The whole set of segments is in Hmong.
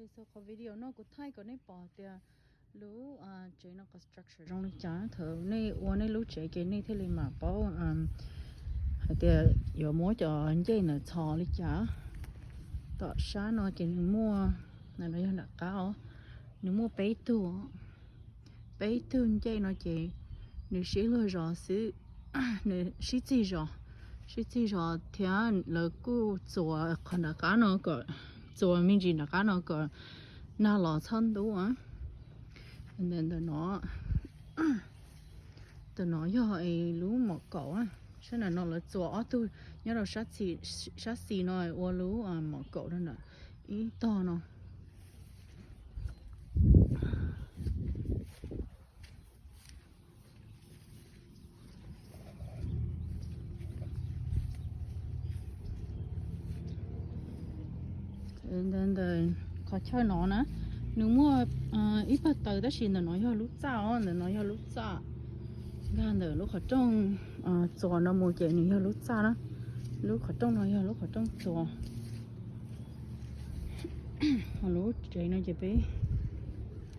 Sau qhov video no kuv thaij kom nej pom tias lub tsev no construction zoo li cas. Thaum nej ua nej lub tsev ces nej thiaj li mam paub hais tias yuav muab cov ncej ntawd txhos li cas. Tom sab no ces nws muaj, no yog nram qab os, nws muaj peb tug, peb tug ncej no ces nws sib luag zos xwb, nws sib txig zos, sib txig zos thiab lawv kuj txuas qhov nram qab no kom, txuas me ntsis nram qab no kom nag los txhob ntub. Ntawm no, ntawm no yog lub mom kaum, sab nram no lawv txuas ob tug nyob rau sab xis no ua lub mom kaum rau ntawm ib tog no. Ntawm qhov chaw no na, nws muaj ib pawg taws tab sis ntawm no yog lub txaj os, ntawm no yog lub txaj. Nkag ntawm lub qhov rooj txuas no mus ces nws yog lub txaj na, lub qhov rooj no yog lub qhov rooj txuas. Ho lub tsev no ces peb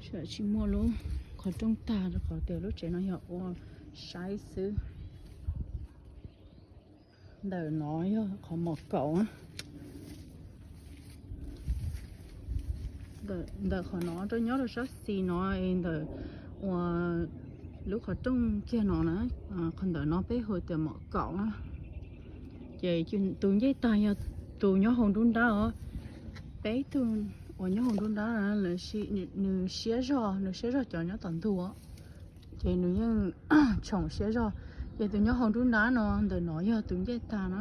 tsis muaj lub qhov rooj tag rau qhov tias lub tsev no yog ua saib xwb. Ntawm no yog qhov mom kaum. Ntawm qhov no rau nyob rau sab xis no, ntawm uas lub qhov rooj kiag no na, qhov ntawm no peb hu tias mom kaum. Ces tus ncej tag yog tus nyob hauv nruab nrab os. Peb tug uas nyob hauv nruab nrab, nws siab zog, nws siab zog cov nyob tom ntug, ces nws yeej tshoom siab zog. Ces tus nyob hauv nruab nrab no ntawm no yog tus ncej tag na.